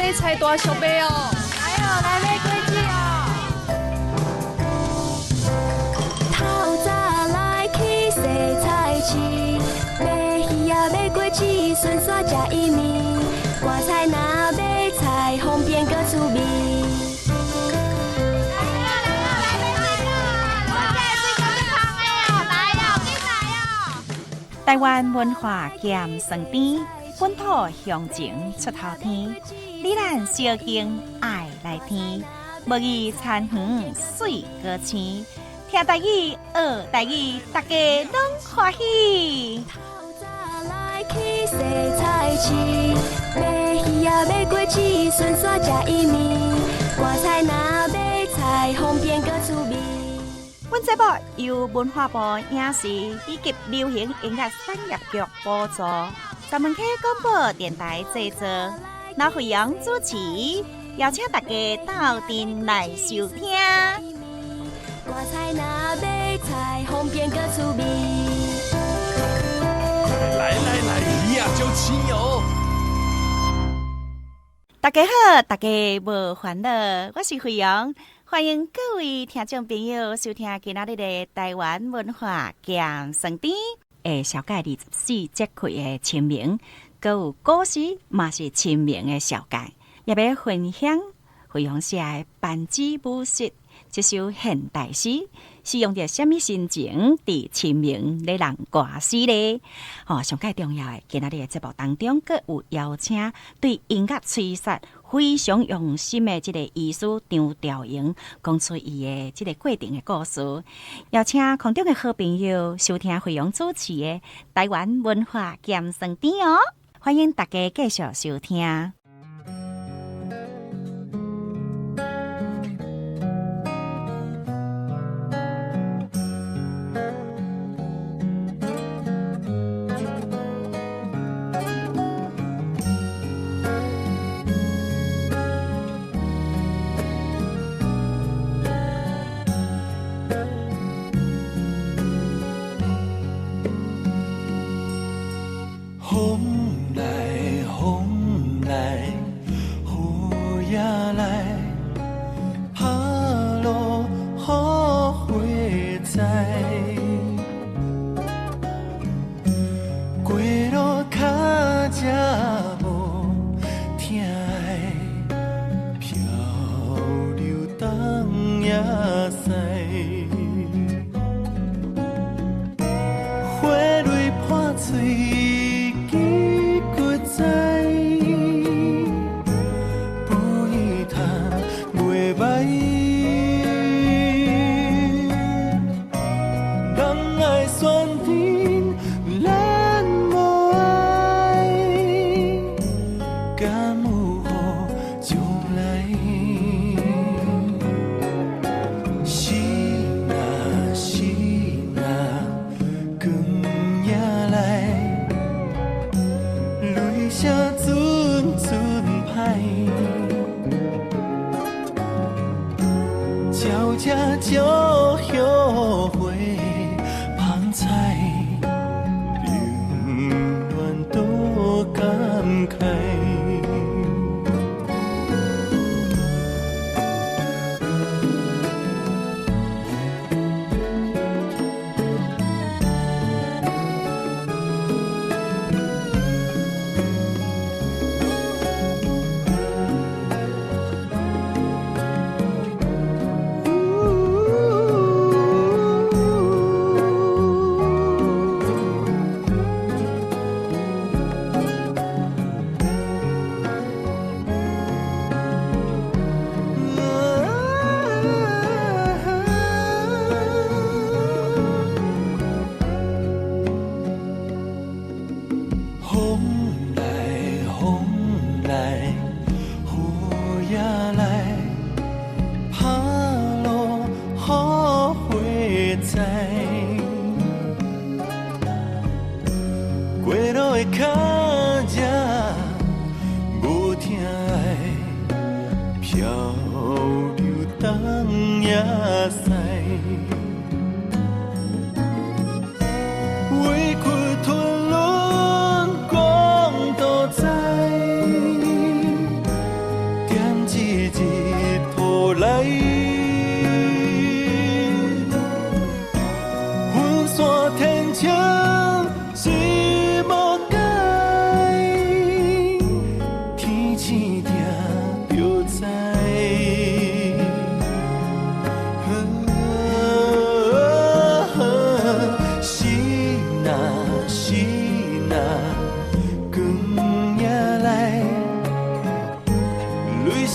買菜大俗賣哦！來哦，來買果子哦！透早來去踅菜市，買魚仔買果子，順紲食伊麵。割菜若買菜，方便閣趣味。來哦來哦，來買水果哦！水果足香的哦，來哦，緊來哦！台灣文化鹹酸甜，本土鄉情出頭天。你咱小敬愛來聽，無意田園媠閣青，聽台語學台語，大家攏歡喜。透早來去踅菜市，買魚仔買果子，順紲食伊麵。割菜若買菜，方便閣趣味。本節目由文化部影視以及流行音樂產業局補助，三文溪廣播電臺製作，劉惠陽主持，邀請大家鬥陣來收聽。割菜若買菜，方便閣趣味。來來來，魚仔足鮮哦！大家好，大家無煩惱，我是惠陽，歡迎各位聽眾朋友收聽今仔日的台灣文化鹹酸甜。紹介24節氣的清明，閣有古詩嘛是清明的紹介，也欲分享惠陽寫的班子舞實這首現代詩，是用著啥物心情佇清明咧人歌詩咧？哦，上蓋重要的，今仔日的節目當中，閣有邀請對音樂吹殺非常用心的這個醫師張調榮，講出伊的這個過程的故事。邀請空中的好朋友收聽惠陽主持的台灣文化鹹酸甜哦，歡迎大家繼續收聽。風來風來，雨也來，拍落雨花栽。過路跤才無疼愛，漂流東也西。花蕊破碎記骨知，不通袂歹。人愛選甜，咱無愛，敢有予將來？是啊是啊，光也來，淚聲陣陣歹，悄悄招後悔芳彩，冷暖都感慨。風來風來，雨也來，拍落雨花栽。過路的跤才無疼愛，漂流東也西。委屈吞忍講都知，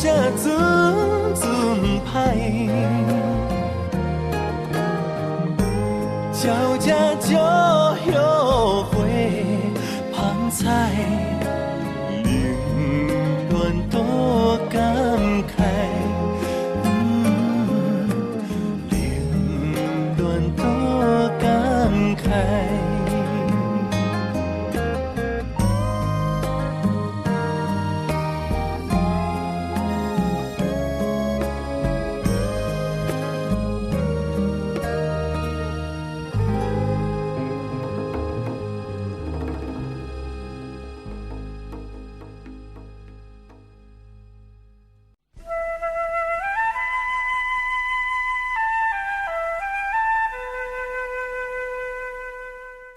声阵阵歹，鸟只鸟叶花芳彩，冷暖多感慨，冷暖多感慨。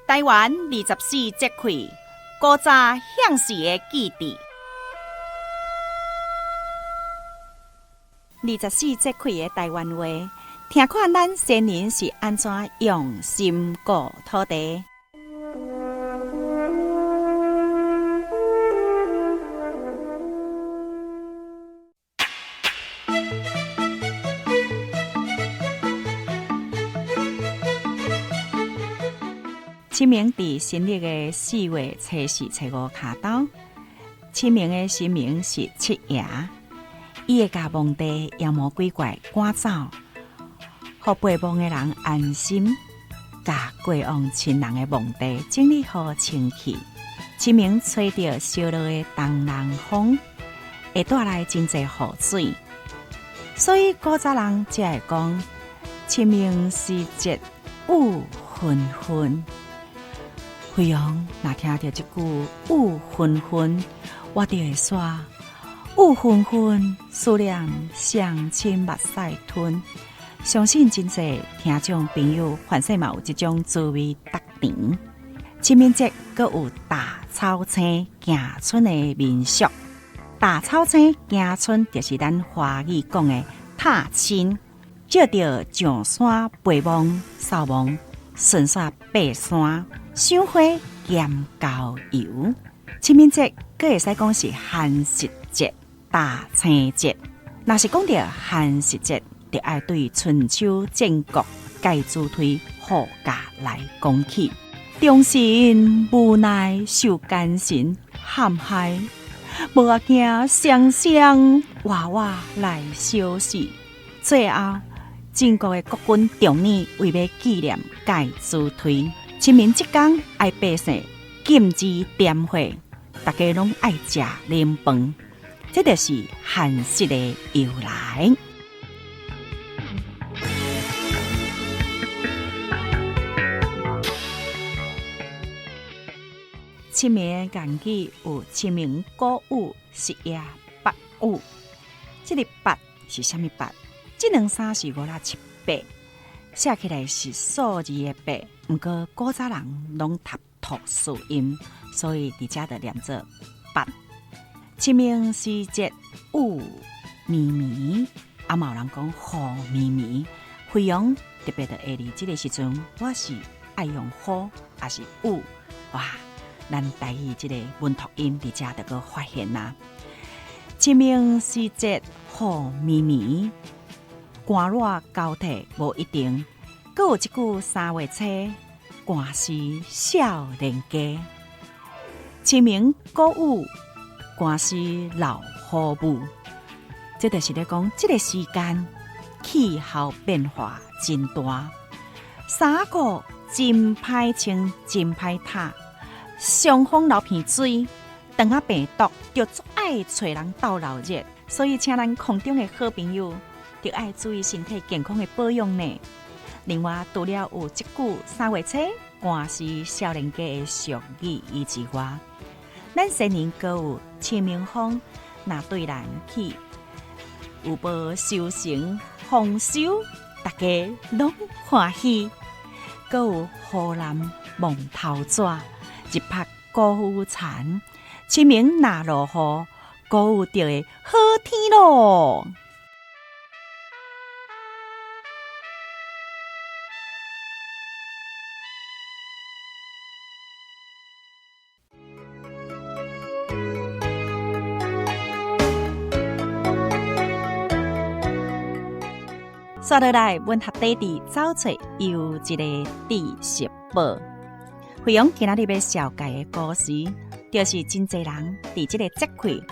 台灣24節氣，古早向時的記憶。24節氣的台灣話，聽看咱先人是按怎用心顧土地。清明佇新曆的4月初四、初五跤晝，清明的神明是七爺，伊會共墓地妖魔鬼怪趕走，予陪墓的人安心，共過往親人的墓地整理好清氣。清明吹著燒熱的東南風，會帶來真濟雨水，所以古早人才會講清明時節雨紛紛。飛揚若聽著這句雨紛紛，我就會說雨紛紛，思念雙親目屎吞。相信真濟聽眾朋友，凡勢嘛有這種滋味特甜。清明節閣有打草青行春的民俗，打草青行春就是咱華語講的踏青，借著上山陪墓、掃墓，順紲爬山。賞花兼郊遊，清明節閣會使講是寒食節、踏青節。若是講著寒食節，就愛對春秋戰國介子推護駕來講起。忠臣無奈受奸臣陷害，無仔驚雙雙活活來相死。最後，晉國的國君仲尼為欲紀念介子推。清明這天愛百姓禁止點火，大家攏愛食冷飯，這就是寒食的由來。清明的諺語有清明穀雨、十夜八雨。這个八是啥物八？這兩三是5、6、7、8，寫起來是數字的八。毋過古早人攏讀吐司音，所以佇遮就念做八。清明時節雨綿綿，啊嘛有人講雨綿綿。飛揚特別就會佇這个時陣，我是愛用雨，抑是雨？哇！咱台語這个文讀音佇遮就閣發現啊。清明時節雨綿綿，寒熱交替無一定。閣有一句三月初，寒死少年家。清明穀雨，寒死老虎母。這就是咧講，這个時間氣候變化真大，衫褲真歹穿，真歹曬，傷風流鼻水，腸仔病毒就足愛揣人鬥鬧熱，所以請咱空中的好朋友，著愛注意身體健康的保養呢。另外，除了有這句三月初寒死少年家的俗語以之外，咱先人閣有清明風，若對人去有無收成豐收，大家攏歡喜。閣有湖南望頭紙，日曝穀雨田，清明若落雨，穀雨就會好天咯。煞落來，文學底佇走揣又一个知識寶。惠陽今仔日欲紹介的故事，就是真濟人佇這个節氣，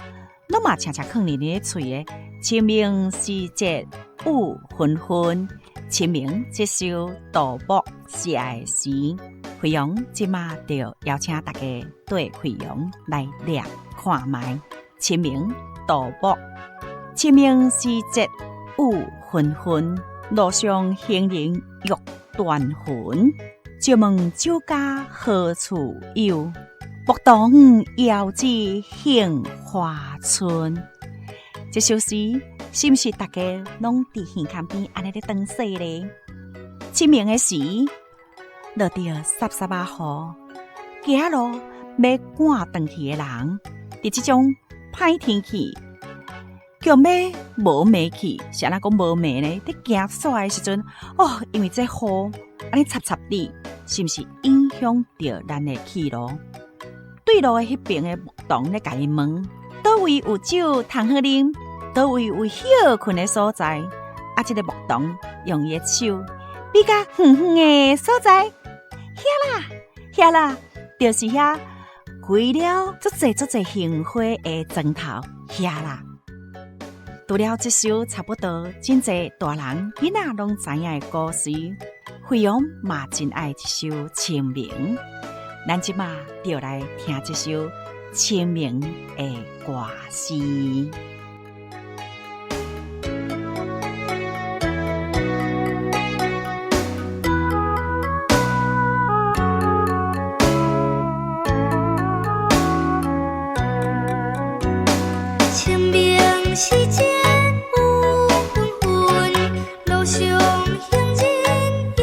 攏嘛常常囥佇你喙的清明時節雨紛紛，清明這首杜牧寫的詩。惠陽這馬就邀請大家綴惠陽來念看覓。清明杜牧，清明時節雨紛紛，路上行人欲斷魂。借問酒家何處有？牧童遙指杏花村。這首詩是毋是大家攏佇耳孔邊按呢咧當說咧？清明的時，落著潲潲仔雨，行路欲趕轉去的人，佇這種歹天氣，強欲無眉去，是按怎講無眉呢？佇行煞的時陣，哦，因為這雨按呢插插滴，是毋是影響著咱的去路？對路的彼邊的牧童咧，共伊問：佗位有酒通好啉？佗位有歇睏的所在？啊，這个牧童用伊的手比較遠遠的所在，遐啦，遐啦，就是遐開了足濟足濟杏花的莊頭，遐啦。除了這首差不多真濟大人囡仔攏知影的故事，惠陽嘛真愛這首清明。咱這馬就來聽這首清明的歌詩。清明時節雨紛紛，路上行人欲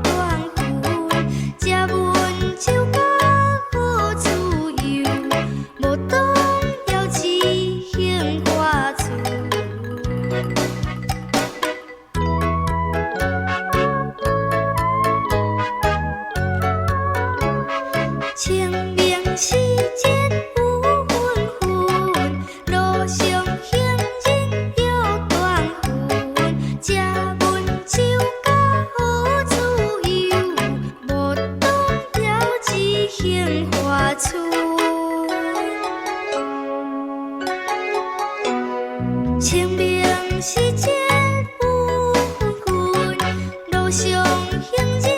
斷魂。借問酒家何處有？牧童遙指杏花村。清明時節雨紛紛，路上行人欲斷魂。借問酒家何處有？牧童遙指杏花村。清明時節雨紛紛，路上行人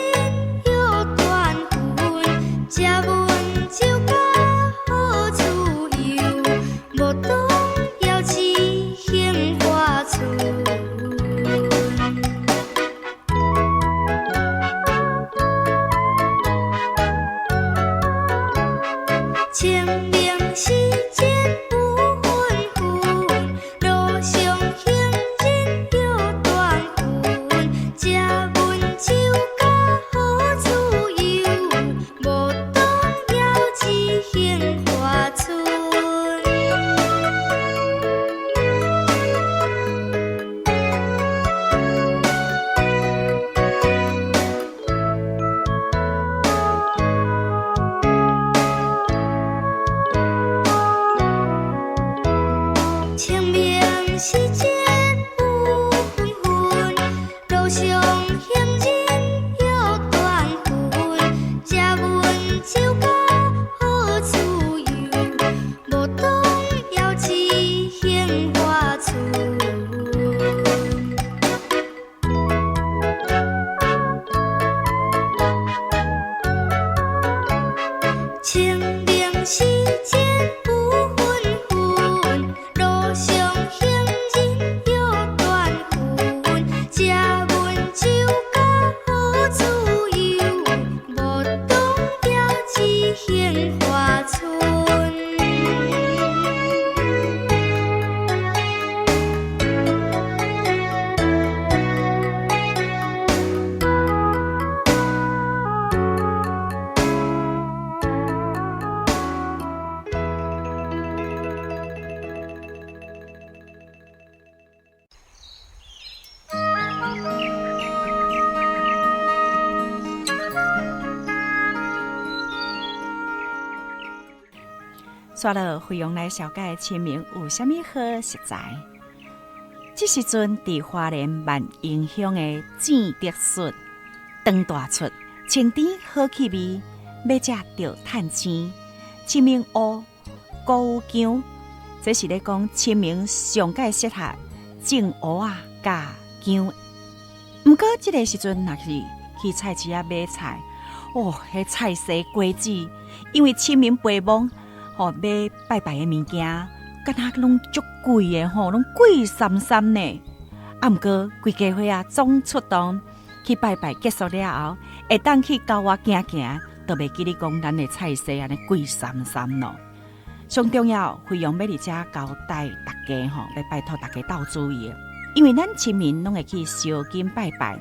欲斷魂。借問酒家何處有？牧童遙指杏花村。清明時節雨紛紛，路上行人欲斷魂。借問酒家何處有？牧童遙指杏花村。清明時節雨紛紛，路上行人欲斷魂。借問酒家何處有？牧童遙指杏花村。清明時節雨紛紛，路上行人欲斷魂。借問酒家何處有？牧童遙指杏花村。煞落惠陽來紹介清明有啥物好食材？這時陣佇花蓮萬榮鄉的鄭德術、張大出，清甜好氣味，欲食著趁生。清明芋、高薑，這是咧講清明上蓋適合種芋仔佮薑。毋過這个時陣若是去菜市仔買菜，哦，彼菜踅果子，因為清明陪墓，吼買拜拜的物件，敢若攏足貴的吼，攏貴參參呢。啊，毋過規家伙仔總出動去拜拜結束了後，會當去郊外行行，都袂記得講咱的菜市按呢貴參參咯。上重要，惠陽欲佇遮交代大家吼，欲拜託大家鬥注意，因為咱清明攏會去燒金拜拜，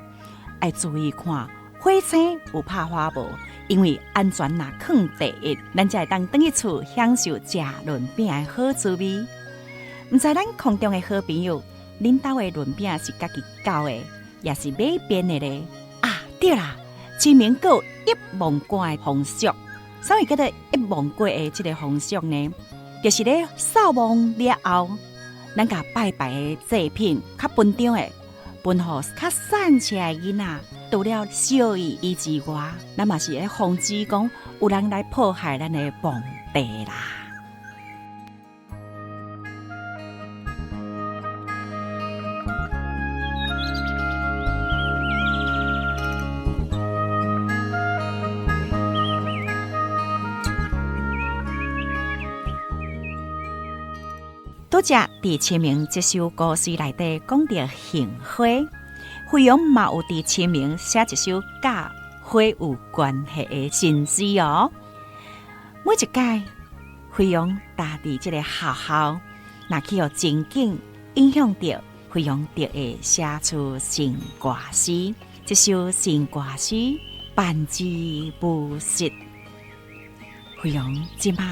愛注意看火星有拍火無，因為安全若囥第一，咱才會當轉去厝享受食潤餅的好滋味。毋知咱空中的好朋友，恁兜的潤餅是家己攪的，抑是買變的咧？啊，對啦，清明閣有一望過的風俗，啥物叫做一望過的這个風俗呢？就是咧掃墓了後，咱共拜拜的祭品較分張的，分予較散赤的囡仔。除了燒伊之外，咱嘛是會防止講有人來破壞咱的墓地啦。拄才佇清明這首歌詞內底講著杏花，惠陽嘛有佇清明寫一首佮花有關係的新詩哦。每一擺惠陽踏佇這个學校，若去予情景影響著，惠陽就會寫出新歌詩。這首新歌詩《班之舞實》，惠陽這馬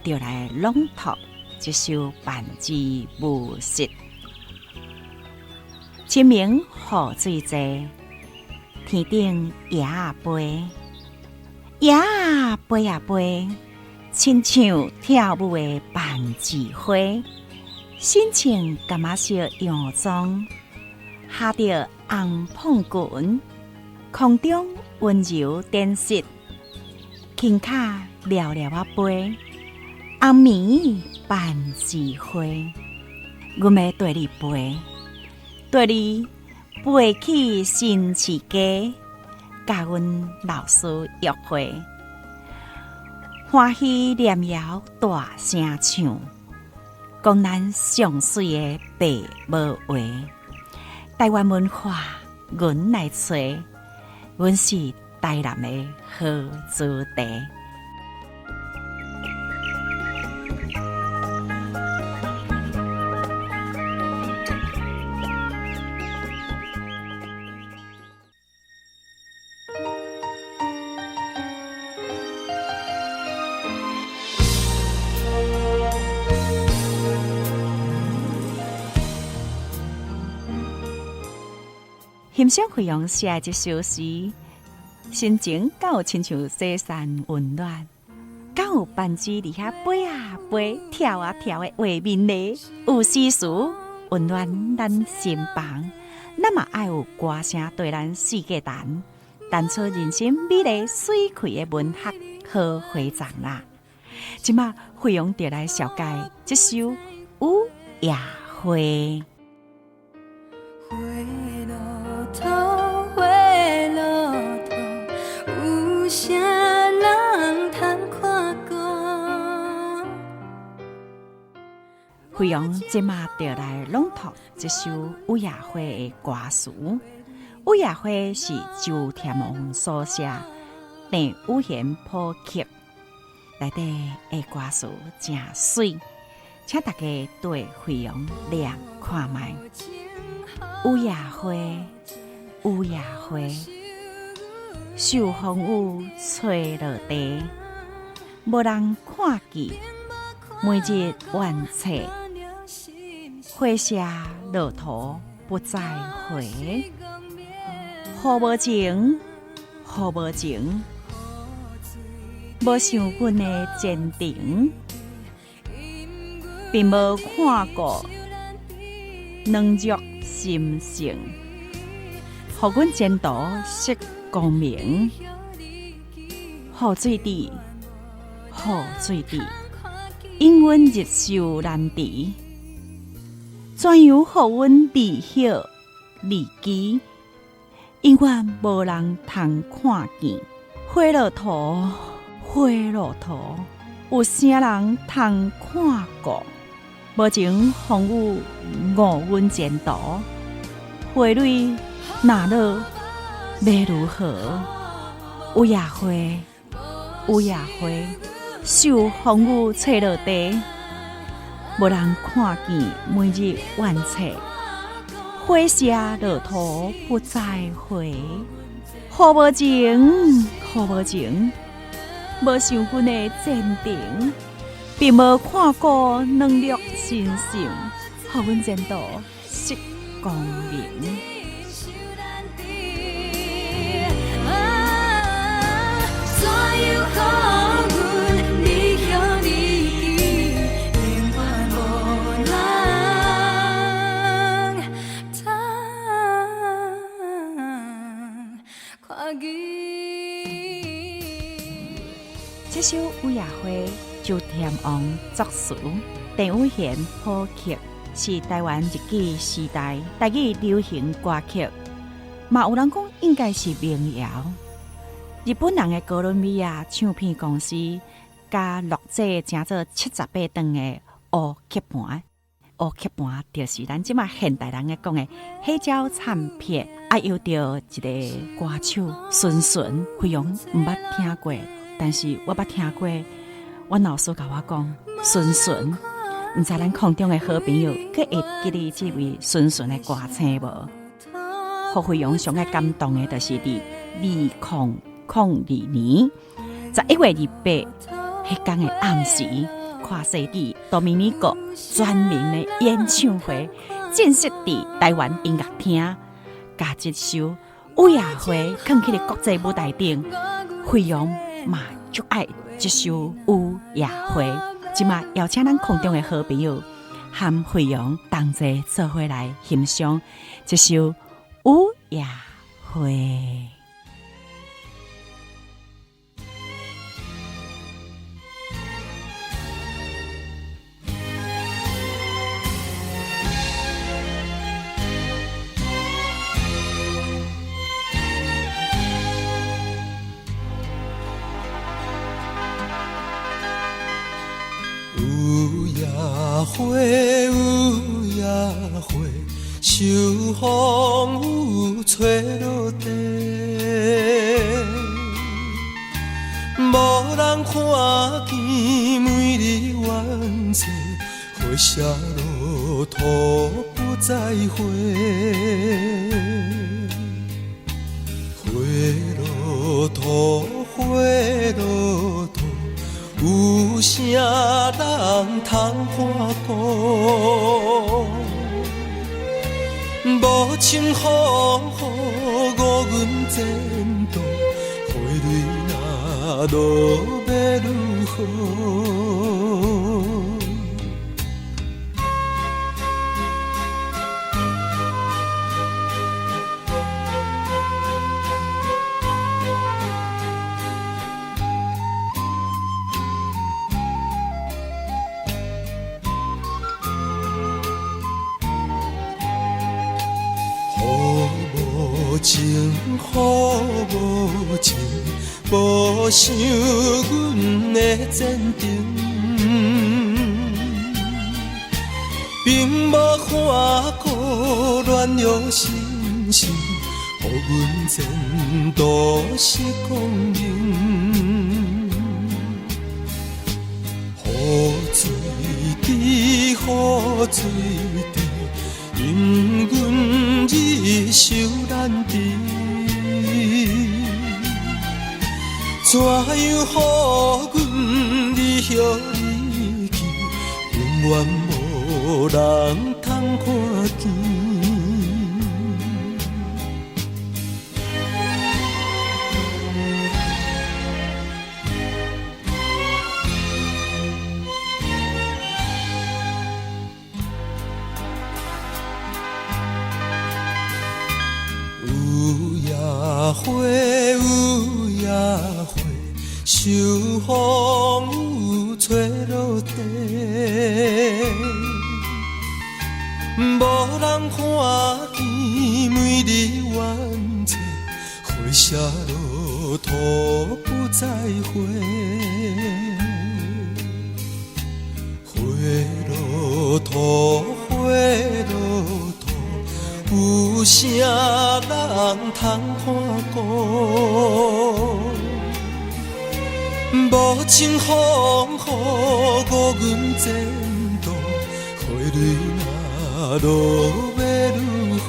就來朗讀這首《班之舞實》。清明雨水濟，天頂雁仔飛，雁仔飛啊飛，親像跳舞的攀枝花，身穿柑仔色洋裝，下著紅膨裙，空中溫柔點飾，輕跤撩撩仔飛，紅棉攀枝花，阮欲綴你飛。綴你飛去新市街，佮阮老師約會，歡喜念謠大聲唱，講咱上媠的白帽話，台灣文化阮來揣，阮是台南的好子弟。欣賞惠陽寫的這首詩，心情敢有親像雪山溫暖，敢有班子佇遐飛啊飛、跳啊跳的畫面呢？有詩詞溫暖咱心房，咱嘛愛有歌聲綴咱四界彈，彈出人生美麗媠氣的文學好花叢啦。這馬惠陽就來紹介這首《雨夜花》。花落土，花落土，有啥人通看顧？惠陽這馬就來朗讀這首《雨夜花》的歌詞。《雨夜花》是周天王所寫，鄭雨賢譜曲，內底的歌詞誠媠，請大家綴惠陽念看覓。雨夜花，雨夜花，受風雨吹落地，無人看見，每日怨嗟，花謝落土不再回。雨無情，雨無情，無想阮的前程，並無看顧軟弱。心性，予阮前途失光明。雨水滴，雨水滴，引阮日受难治。怎样予阮离叶离枝？永远无人通看见。花落土，花落土，有啥人通看顾？无情风雨误阮前途，花蕊若落欲如何？有野花，有野花，受风雨吹落地，无人看见每日怨切。花谢落土不再回，雨无情，雨无情，无想阮的前程。并无看顾软弱心性，予阮前途失光明。怎样予阮离叶离枝，永远无人通看见。这首《雨夜花》周添旺作词，郑宇贤谱曲，是台湾日据时代台语流行歌曲。嘛有人讲应该是民谣。日本人的哥伦比亚唱片公司共录制成做78段的乌克盘，乌克盘就是咱这马现代人咧讲的黑胶唱片。啊，由著一个歌手孙顺，惠阳毋捌听过，但是我捌听过。阮老师共我讲，孙顺，毋知咱空中的好朋友，阁会记得这位孙顺的歌星无？予惠阳上爱感动的，就是伫2002年11月28，彼工的暗时，跨世纪多米尼国全民的演唱会正式伫台湾音乐厅，共这首《雨夜花》囥去咧国际舞台顶，惠阳嘛足爱这首《雨夜花》。这马邀请咱空中的好朋友，和惠阳同齐做伙来欣赏这首《雨夜花》。雨夜花，雨夜花，受风雨吹落地，无人看见每日怨嗟，花谢落土不再回。花落土，花落土，有啥人通看顾？无情风雨误阮前途，花蕊若落欲如何？雨无情，雨无情，无想阮的前程，并无看顾软弱心性，予阮前途失光明。雨水滴，雨水滴，引阮日受难治。怎样予阮离叶离枝，永远无人通看见。花有野花，受風雨吹落地，無人看見美麗怨嗟，花謝落土不再回。花落土，花落土，有啥人通看顧？無情風雨顧阮前途，花蕊若落欲如何？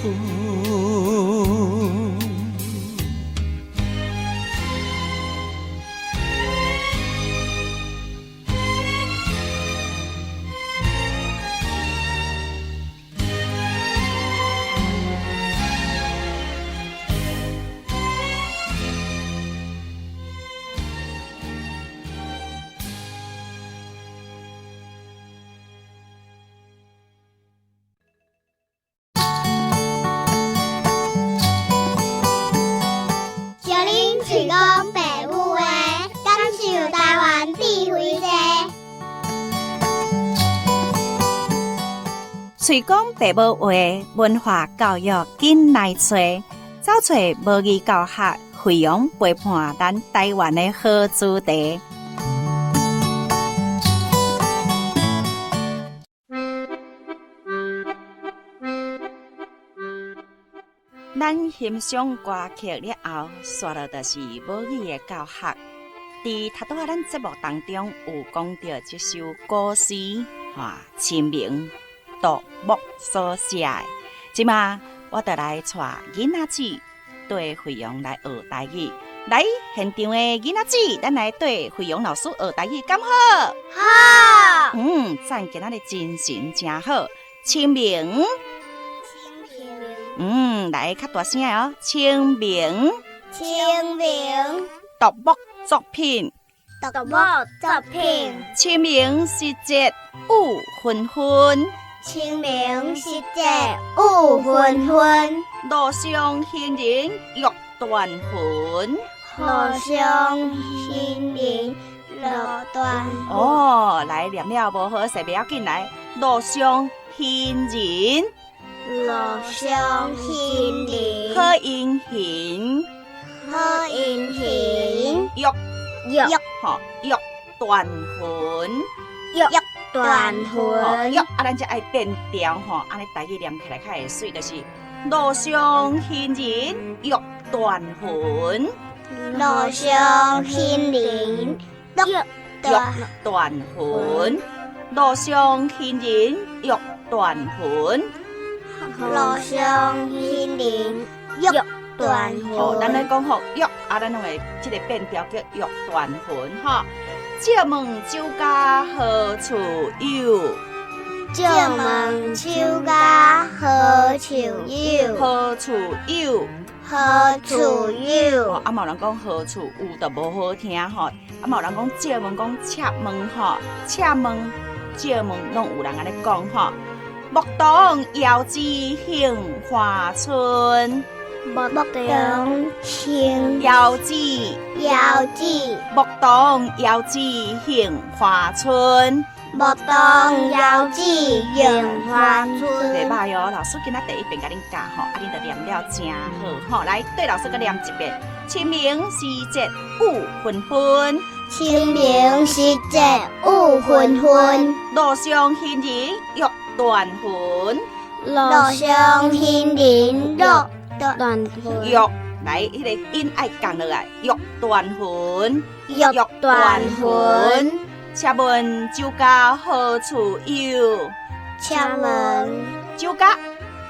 小恁喙講爸母話，感受台灣智慧濟。喙講爸母話，文化教育緊來揣，走揣母語教學，惠陽陪伴咱台灣的好主題。咱欣賞歌曲了後，煞落就是母語的教學。佇頭拄仔咱節目當中有講著這首古詩，哈，清明杜牧所寫的。這馬我就來帶囡仔子綴惠陽來學台語。來，現場的囡仔子，咱來綴惠陽老師學台語，敢好？好。讚，今仔日精神誠好。清明。來較大聲哦！清明，清明，杜牧作品，杜牧作品。清明時節雨紛紛，清明時節雨紛紛。路上行人欲斷魂，路上行人欲斷魂。哦，來念了無好勢，袂要緊，來，路上行人。路上行人，好英雄，好英雄，欲欲吼欲斷魂，欲斷魂，欲啊，咱才愛變調吼，按呢台語念起來較會媠，就是路上行人欲斷魂，路上行人欲斷魂，路上行人欲斷魂。路上行人欲斷魂。咱咧講吼欲，啊，咱攏會這個變調叫欲斷魂吼。借問酒家何處有？借問酒家何處有？何處有？何處有？啊，嘛有人講何處有就無好聽吼。啊，嘛有人講借問講切問吼，切問借問攏有人按呢講吼。牧童遙指杏花村，牧童杏遙指遙指，牧童遙指杏花村，牧童遙指杏花村。袂歹哦，老師今仔第一遍共恁教吼，啊，恁就念了誠好吼。來，對老師閣念一遍：清明時節雨紛紛，清明時節雨紛紛，路上行人欲斷魂，路上行人欲斷魂。欲來，彼個音愛降落來，欲斷魂，欲斷魂。請問酒家何處有？請問酒家，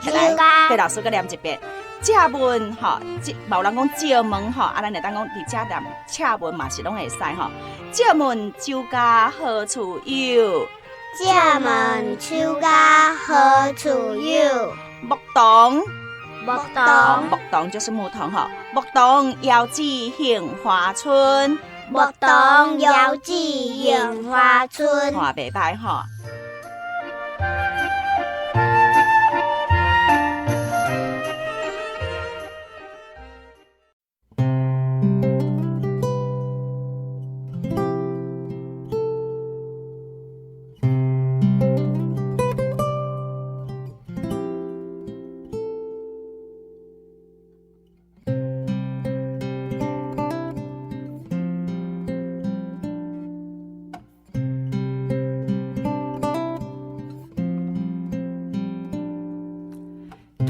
酒家，對老師閣念一遍。請問吼，嘛有人講借問吼，啊，咱會當講佇遮念請問嘛是攏會使吼。借問酒家何處有？借問酒家何處有？牧童，牧童，牧童就是牧童吼。牧童遙指杏花村，牧童遙指杏花村。看袂歹吼。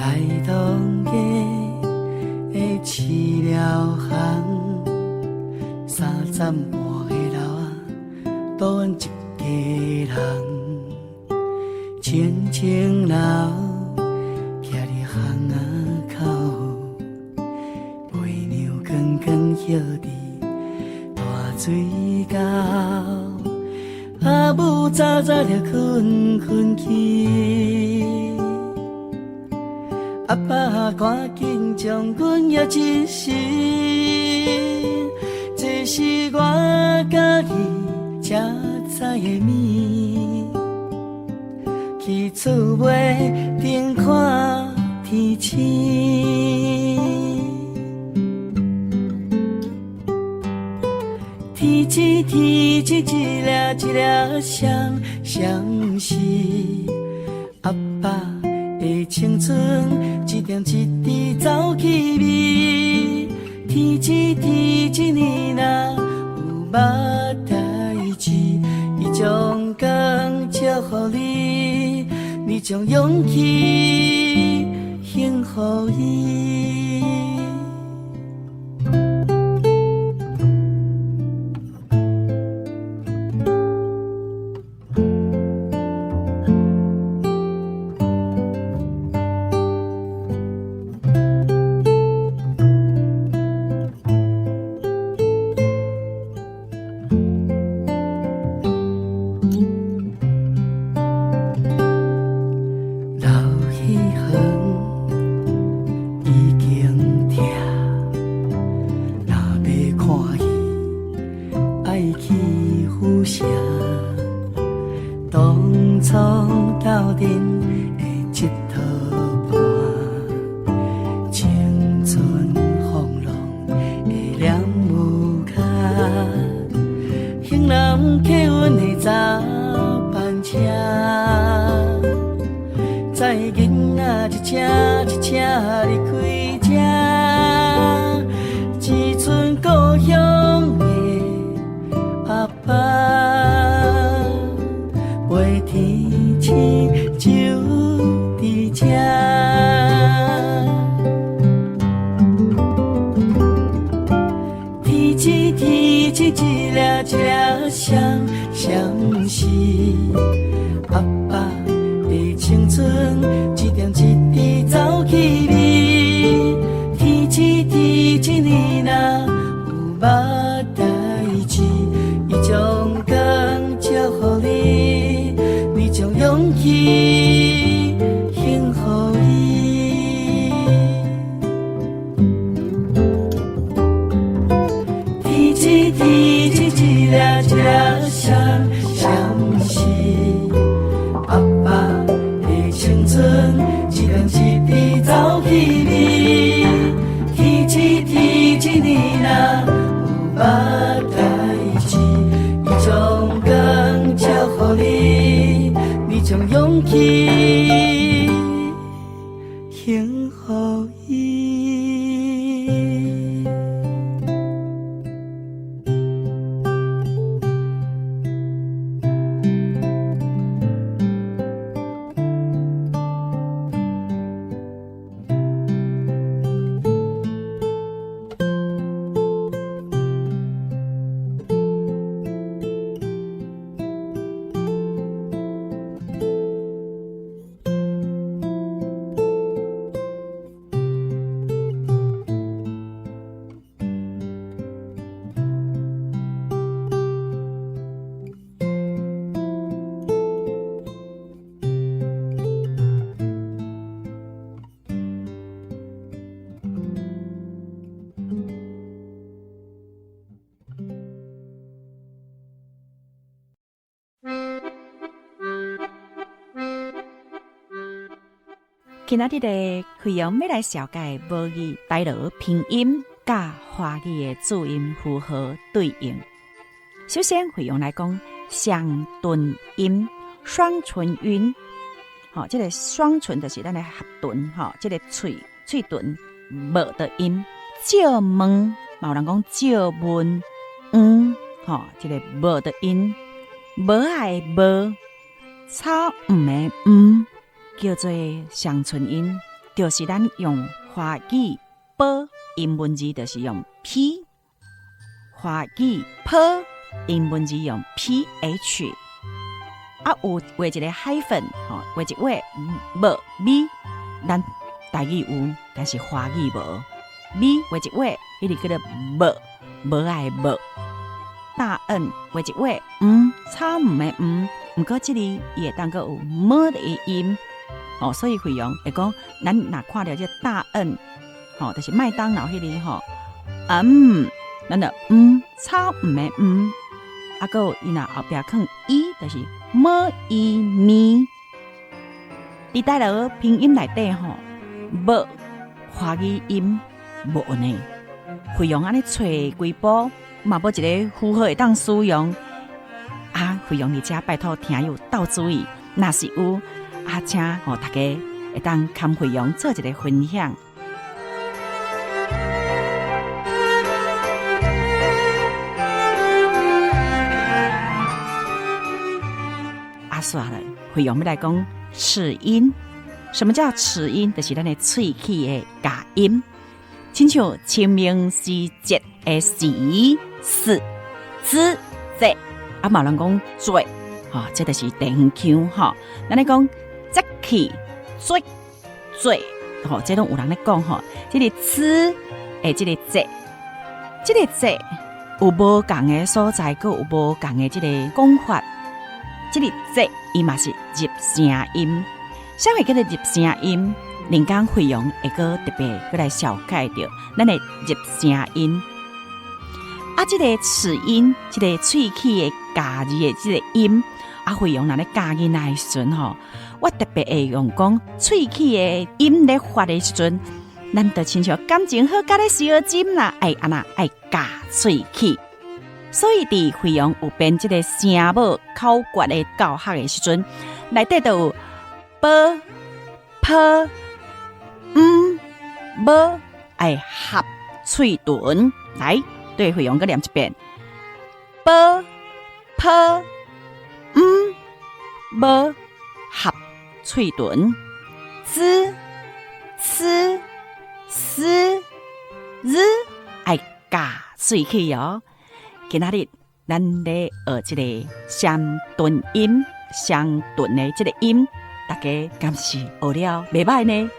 来东街的饲料行，三站半个楼仔，倒阮一家人，清清楼，徛伫巷仔口，尾娘囥囥歇伫大水沟，阿母早早就困困去。阿爸赶紧将阮摇一时，这是我家己食菜的物。去厝尾顶看天星，天星天星一粒一粒闪闪烁，阿爸的青春一点一滴走去味。天星天星你若有捌代誌，伊將光照予你，你將勇氣還予伊。老戏园已经拆，若欲看戏，爱去府城。当初斗阵的这套伴，青春风浪的念有卡，兴南客运的早班车。载囡仔一车一车离开这，一阵故乡的阿爸，飞天星就伫这。天星天星一粒一粒闪闪烁，阿爸的青春一点一滴走去味。天星天星你若有捌代誌，伊將光照予你，你將勇氣還予伊。天星天星一粒一粒闪闪烁，阿爸的青春一点一滴走去味。天星天星你若有捌代誌，伊將光照予你，你將勇氣還予伊。今仔日的惠陽欲來紹介母語台羅拼音佮華語的注音符號對應。首先，惠陽來講雙唇音、雙唇音，吼，這个雙唇就是咱的合唇，吼，這个喙喙唇無的音。借問，嘛有人講借問，嗯，吼，這个無的音，無愛的無，草毋的毋，叫做雙唇音。就是咱用華語波英文字，就是用 P；華語波英文字用 PH。啊，有畫一個 hyphen，吼，畫一畫無 B，咱台語有，但是華語無。B 畫一畫，彼個叫做無，無愛無。大 N 畫一畫，毋，草毋的毋，毋過這裡伊會當閣有麼的音，哦，所以惠陽會講，咱若看著這大 N，吼，就是麥當勞彼個吼，嗯，咱就毋，草毋的毋，啊，閣有伊若後壁囥伊，就是麼伊咪。佇台語拼音內底吼，無華語音無呢，惠陽按呢揣幾步，嘛無一个符號會當使用。啊，惠陽佇遮拜託聽友鬥注意，若是有啊，請予大家會當堪惠陽做一个分享。啊，煞了，惠陽欲來講齒音。什麼叫齒音？就是咱的喙齒的咬音。親像清明時節的時、時、子、節，啊，嘛有人講節，吼，這就是地方腔吼。咱咧講節氣、節、節，吼，這攏有人咧講吼。這个子的這个節，這个節有無仝的所在，閣有無仝的這个講法。這个節伊嘛是入聲音，啥物叫做入聲音？人工惠陽會閣特別閣來紹介著咱的入聲音。啊，這个齒音，這个喙齒的咬字的這个音，啊，惠陽若咧教囡仔的時陣吼，我特別會用講喙齒的音咧發的時陣，咱就親像感情好佮咧相斟啦，愛按怎愛咬喙齒。所以佇惠陽有編這个聲母口訣的教學的時陣，內底就有波、波、毋、無愛合喙唇，來對惠陽閣念一遍：波、波、毋、無合喙唇，子、詞、思、日愛咬喙齒哦。今仔日咱咧學這个雙頓音，雙頓的這个音，大家敢是學了袂䆀呢？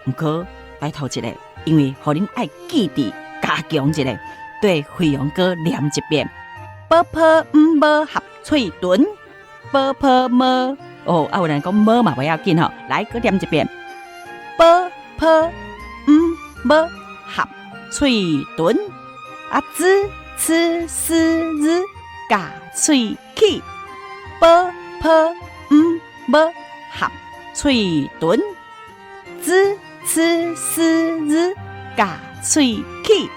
毋過拜託一下，因為予恁愛記佇加強一下，對惠陽閣念一遍：波波毋無合喙唇，波波麼哦，啊有人講麼嘛袂要緊吼，來閣念一遍：波波毋無合喙唇，啊子。此思日咬喙齒，波波毋無合喙唇，子此思日咬喙齒，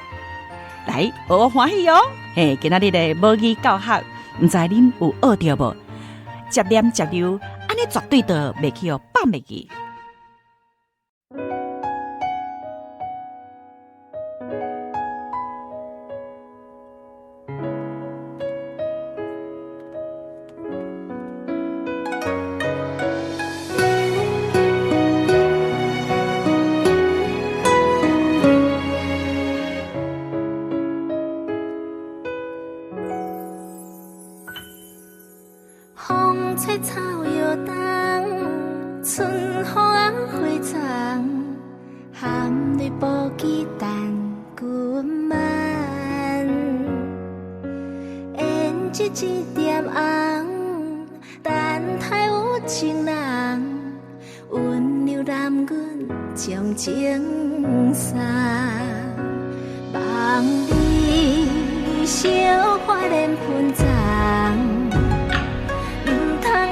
來學我歡喜哦！嘿，今仔日的母語教學，毋知恁有學著無？接念接溜，按呢絕對都袂去予放袂記。風吹草搖動，春雨啊花叢，含淚無期等君晚。胭脂一點紅，等待有情人，溫柔男女將情送。望你小花蓮噴藏。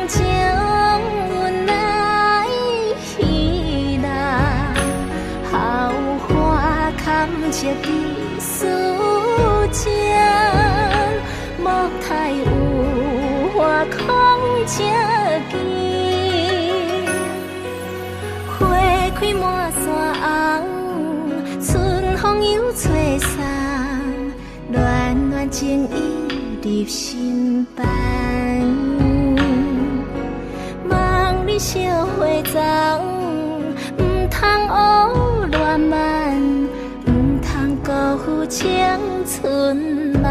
將阮來彼人，桃花坎一支思情，莫太有花空这枝，花开满山红，春风又吹送，暖暖情意入心房。望你惜花丛，毋通乌青春夢。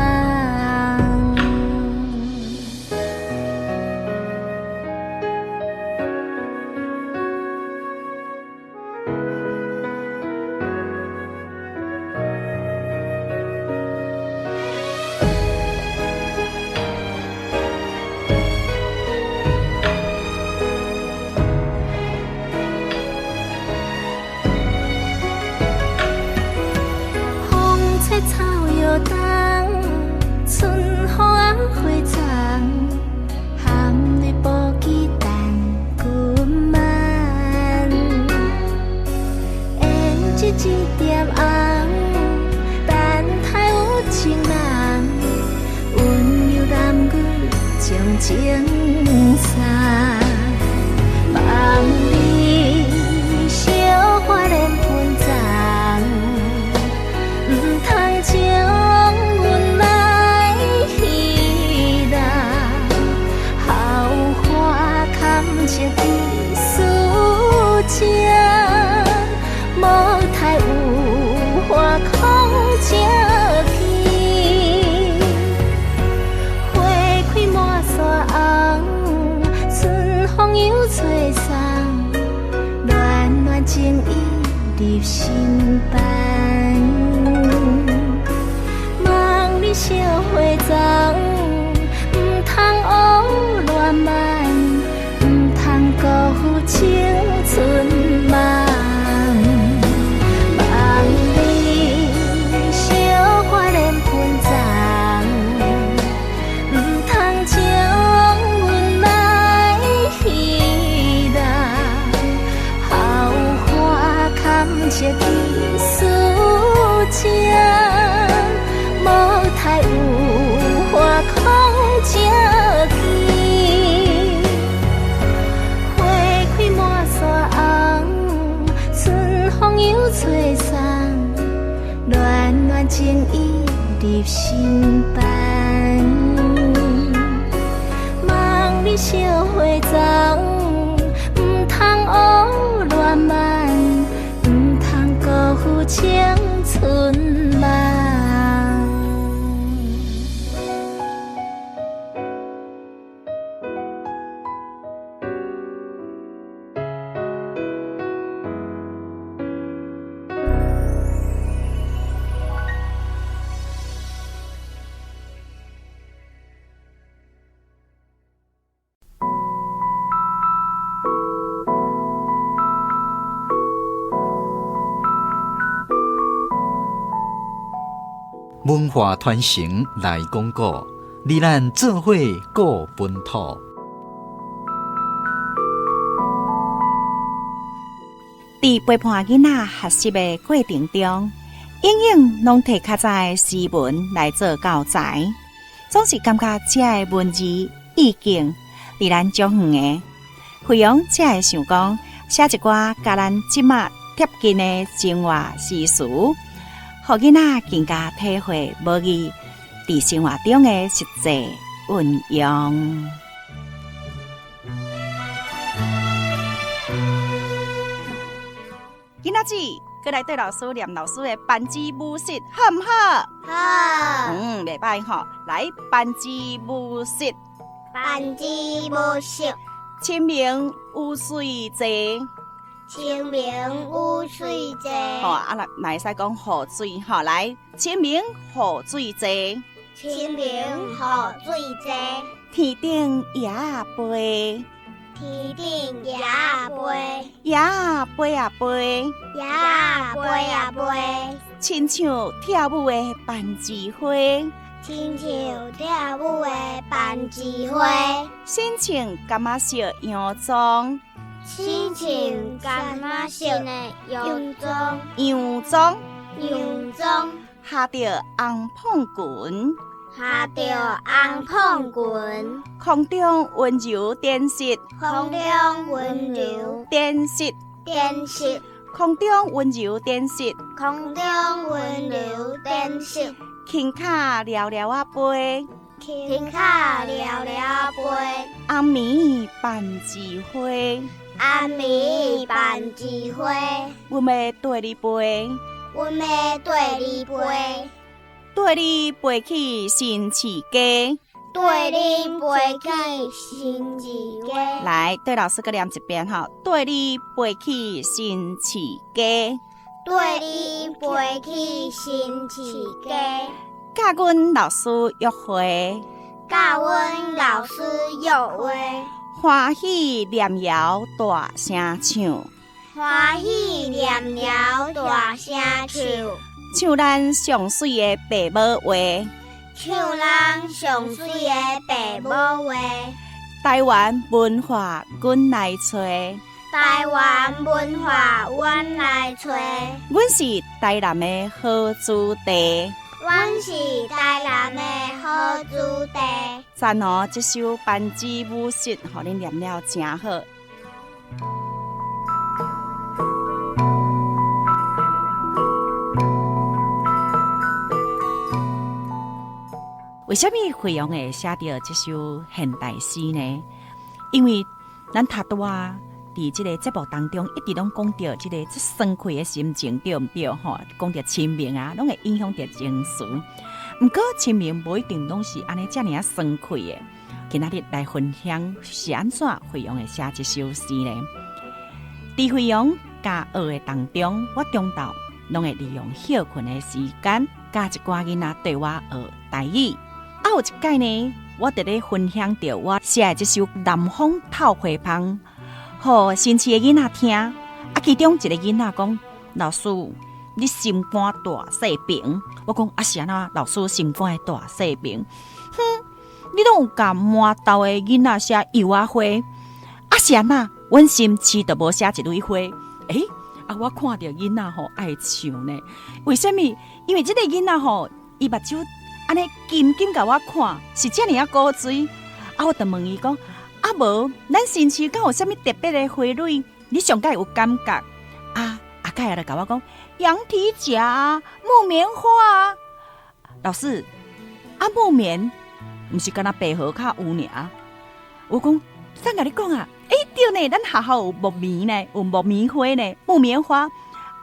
草摇动，春风啊花丛，含你步机等君慢。胭脂一点红，等待有情人，温柔男女将情送。望你惜花连盆丛。毋通将阮来戏弄，好花堪折枝事情，无太有花空折去。花开满山红，春风又吹送，暖暖情意入心房。惜花丛，毋通乌乱慢，毋通辜负青春梦。望你惜花连盆丛，毋通将阮来戏弄，好花堪折枝事情。无太有花空折去，花开满山红，春风又吹送，暖暖情意入心房。望你惜花丛，毋通乌乱慢，毋通辜负青春梦。文化传承来讲古，你咱做伙顾本土。伫陪伴囡仔学习的过程中，永远攏提較早的诗文來做教材，總是感覺這个文字意境離咱足遠的。惠陽才會想講，寫一寡佮咱這馬貼近的生活詩詞，予囡仔更加體會母語佇生活中的實際運用。囡仔子，閣來綴老師念老師的班之武術，好毋好？好。袂歹吼。來，班之武術。班之武術。清明雨水濟。清明雨水濟。吼，啊，若會使講雨水吼，來，清明雨水濟。清明雨水濟。天頂雁仔飛。天頂雁仔飛。雁仔飛啊飛。雁仔飛啊飛。親像跳舞的攀枝花。親像跳舞的攀枝花。身穿柑仔色洋裝。身穿柑仔色的洋裝。洋裝。洋裝。下著紅膨裙。下著紅膨裙。空中溫柔點實。空中溫柔點實。點實。空中溫柔點實。空中溫柔點實。輕巧寥寥仔飛。輕巧寥寥飛。紅暝攀枝花。紅暝攀枝花。阮欲綴你飛。阮欲綴你飛。綴你飛去新市街，綴你飛去新市街。來，對老師閣念一遍吼，綴你飛去新市街，綴你飛去新市街。佮阮老師約會，佮阮老師約會。歡喜念謠大聲唱，歡喜念謠大聲唱。唱咱上媠的爸母話，唱咱上媠的爸母話。台灣文化阮來揣，台灣文化阮來揣。阮是台南的好子弟，阮是台南的好子弟。讚哦！這首班子舞實，予恁念了誠好。為啥物惠陽會寫著這首現代詩呢？因為咱頭拄仔佇這個節目當中，一直攏講著這個這爽快的心情，對毋對？吼，講著清明啊，攏會影響著情緒。毋過清明無一定攏是按呢遮爾仔爽快的。今仔日來分享是按怎惠陽會寫這首詩呢？佇惠陽教學的當中，我中晝攏會利用歇睏的時間，教一寡囡仔對我學台語。啊，有一擺呢，我佇咧分享著我寫的這首《南風透花芳》，予新市的囡仔聽。啊，其中一個囡仔講：老師，你心肝大細平。我講啊，是按怎？老師心肝會大細平？哼，你攏有共滿豆的囡仔寫柚仔花，啊是按怎？阮新市就無寫一蕊花。欸，啊，我看著囡仔吼愛唱呢，為啥物？因為這個囡仔吼，伊目睭按呢緊緊共我看，是遮爾仔古錐。啊，我就問伊講：啊無，咱新市敢有啥物特別的花蕊？你上蓋有感覺？啊，阿蓋就共我講：羊蹄甲、木棉花啊。老師，啊木棉毋是敢若白荷較有爾？我講，啥共你講啊？欸，對呢，咱學校有木棉呢，有木棉花呢，木棉花，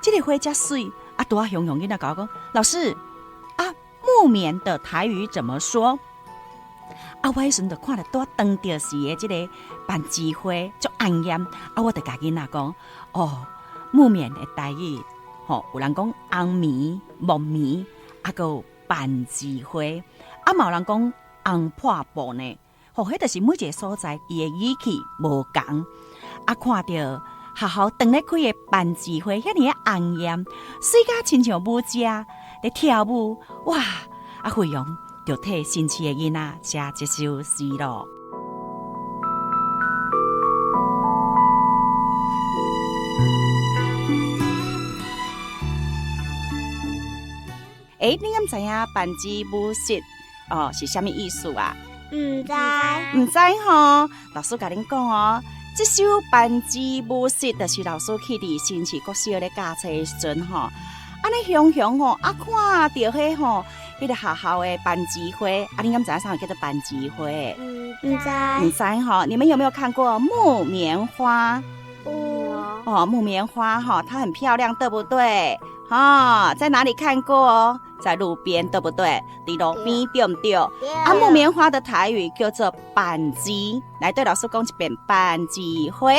這個花遮媠。啊，拄仔雄雄囡仔共我講，老師，啊，木棉的台語怎麼說？啊，我彼時陣就看著拄仔當著時的這個番薯花足紅豔，啊，我就共囡仔講，哦，木棉的台語，吼，有人講紅棉、木棉，啊，閣有番薯花，啊，嘛有人講紅破布呢。吼，彼就是每一個所在伊的語氣無仝。啊，看著學校當咧開的番薯花，遐爾仔紅豔，媠甲親像舞者咧跳舞，哇！啊，惠陽就替新市的囡仔寫這首詩咯。欸，你敢知影班子舞實哦是啥物意思啊？毋知。毋知吼，老師共恁講哦，這首班子舞實就是老師去佇新市國小咧教冊的時陣吼，按呢雄雄吼，啊看著彼吼，彼個學校的班子花，啊恁敢知影啥叫做班子花？毋知。毋知吼，你們有沒有看過木棉花？有。哦，木棉花吼，它很漂亮，對不對？哦，在哪裡看過？在路邊，對不對？佇路邊，對毋對？啊，木棉花的台語叫做番薯，來對老師講一遍，番薯花。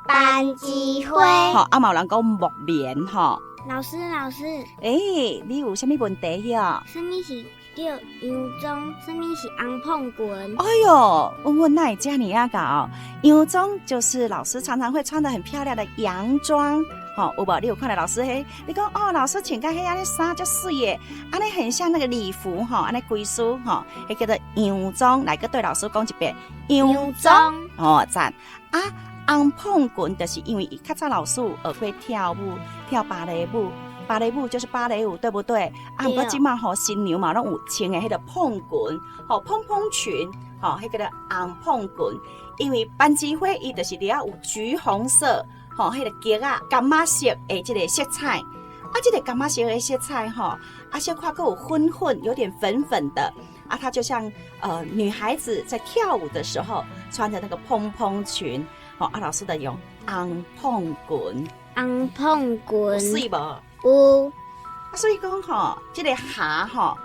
番薯花。吼，啊，嘛有人講木棉吼。老師，老師。欸，你有啥物問題喲？啥物是叫洋裝？啥物是紅膨裙？哎喲，問問哪會遮爾仔𠢕？洋裝就是老師常常會穿得很漂亮的洋裝。吼，有無？你有看著老師彼？你講哦，老師穿甲彼按呢衫足媠的，按呢很像那個禮服吼，按呢規束吼，彼叫做洋裝。來，閣對老師講一遍，洋裝。哦，讚。啊，紅膨裙就是因為較早老師有學過跳舞，跳芭蕾舞，芭蕾舞就是芭蕾舞，對不對？啊，毋過這馬吼新娘嘛攏有穿的彼個膨裙，吼蓬蓬裙，吼彼叫做紅膨裙。因為班子花伊就是裡仔有橘紅色。吼，彼個桔仔柑仔色的這個色彩，啊，這個柑仔色的色彩吼，啊，小可閣有粉粉，有點粉粉的，啊，它就像女孩子在跳舞的時候穿的那個蓬蓬裙，吼，啊，老師就用紅膨裙，紅膨裙，有媠無？有。所以講吼，這个縖吼，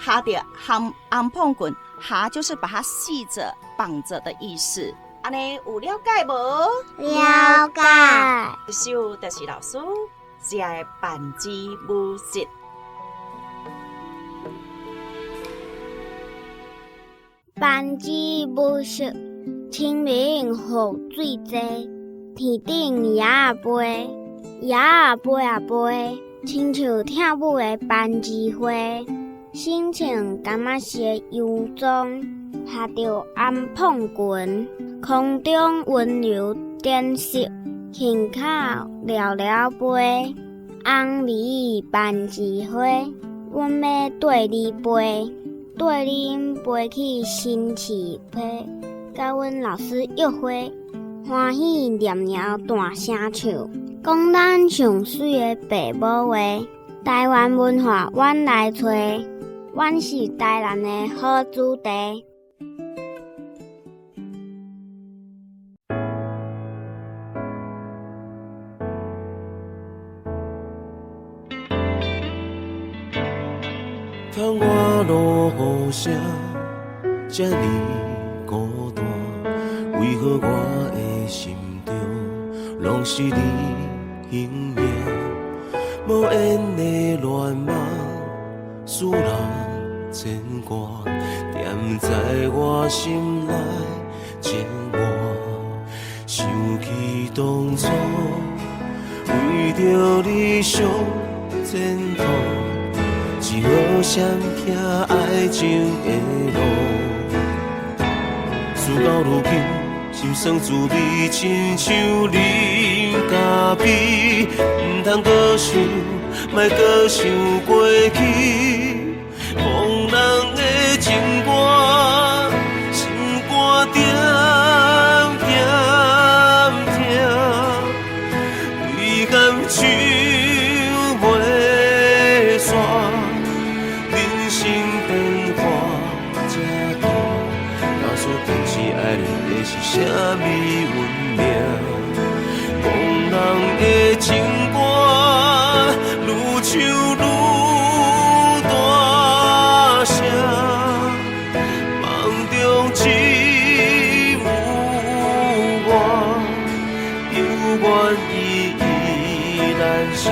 縖著紅紅膨棍，縖就是把它繫着、綁著的意思。按呢有了解無？了解。這首就是老師寫的板子武術。板子武術，清明雨水濟，天頂蛾仔飛，蛾仔飛啊飛，親像跳舞的攀枝花，身穿柑仔色洋裝，縖著紅膨裙，空中溫柔點色，胸口撩撩飛，紅眉攀枝花，阮欲綴你飛，綴恁飛去新市溪，佮阮老師約會，歡喜念念大聲唱，講咱上媠的爸母話，台灣文化阮來揣，阮是台南的好子弟。窗外落雨声這呢孤單，為何我的心中攏是你形影？無緣的戀夢，使人牽掛，踮在我心內煎熬。想起當初為著理想前途，一號閃避愛情的路。事到如今，心酸滋味親像啉咖啡，毋通閣想，莫閣想過去。講人的情歌，心肝點點疼，遺憾唱袂煞，人生變化這大，假使堅持愛戀的是啥物運命？講人的情歌，愈唱愈大聲，夢中只有我，猶原依依難捨。